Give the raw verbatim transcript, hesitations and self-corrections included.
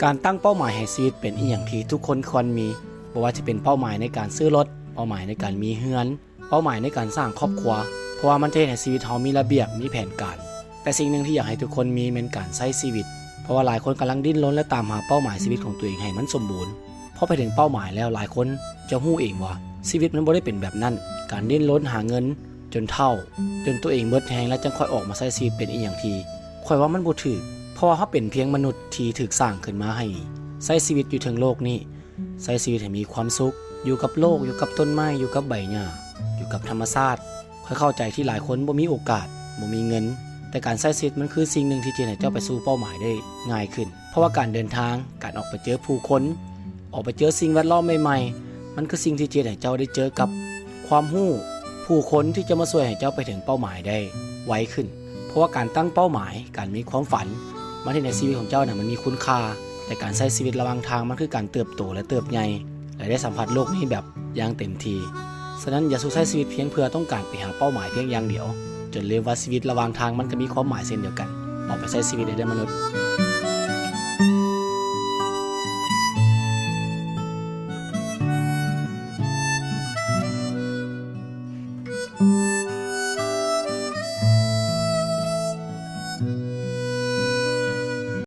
การตั้งเป้าหมายให้ชีวิตเป็นอีหยังที่ทุกคนควรมี บ่ว่าจะเป็นเป้าหมายในการซื้อรถ เป้าหมายในการมีเฮือน เป้าหมายในการสร้างครอบครัว เพราะว่ามันจะเฮ็ดให้ชีวิตเฮามีระเบียบ มีแผนการ แต่สิ่งหนึ่งที่อยากให้ทุกคนมีแม่นการใช้ชีวิต เพราะว่าหลายคนกำลังดิ้นรนและตามหาเป้าหมายชีวิตของตัวเองให้มันสมบูรณ์ พอไปถึงเป้าหมายแล้วหลายคนจะฮู้เองว่าชีวิตมันบ่ได้เป็นแบบนั้น การดิ้นรนหาเงินจนเฒ่า จนตัวเองเบิดแฮงแล้วจั่งค่อยออกมาใช้ชีวิตเป็นอีหยังที่ ข้อยว่ามันบ่ถูก เพราะว่าเฮาเป็นเพียงมนุษย์ที่ถูกสร้างขึ้นมาให้ใช้ชีวิตอยู่เทิงโลกนี้ ใช้ชีวิตให้มีความสุข อยู่กับโลก อยู่กับต้นไม้ อยู่กับใบหญ้า อยู่กับธรรมชาติ ข้อยเข้าใจที่หลายคนบ่มีโอกาส บ่มีเงิน แต่การใช้ชีวิตมันคือสิ่งหนึ่งที่จะเฮ็ดให้เจ้าไปสู่เป้าหมายได้ง่ายขึ้น เพราะว่าการเดินทาง การออกไปเจอผู้คน ออกไปเจอสิ่งแวดล้อมใหม่ๆ มันคือสิ่งที่จะเฮ็ดให้เจ้าได้เจอกับความรู้ ผู้คนที่จะมาช่วยให้เจ้าไปถึงเป้าหมายได้ไวขึ้น เพราะว่าการตั้งเป้าหมาย การมีความฝัน มันเฮ็ดให้ชีวิตของเจ้าน่ะมันมีคุณค่า แต่การใช้ชีวิตระหว่างทางมันคือการเติบโตและเติบใหญ่ และได้สัมผัสโลกนี้แบบอย่างเต็มที่ ฉะนั้นอย่าสู่ใช้ชีวิตเพียงเพื่อต้องการไปหาเป้าหมายเพียงอย่างเดียว จนลืมว่าชีวิตระหว่างทางมันก็มีความหมายเช่นเดียวกัน ออกไปใช้ชีวิตได้เด้อมนุษย์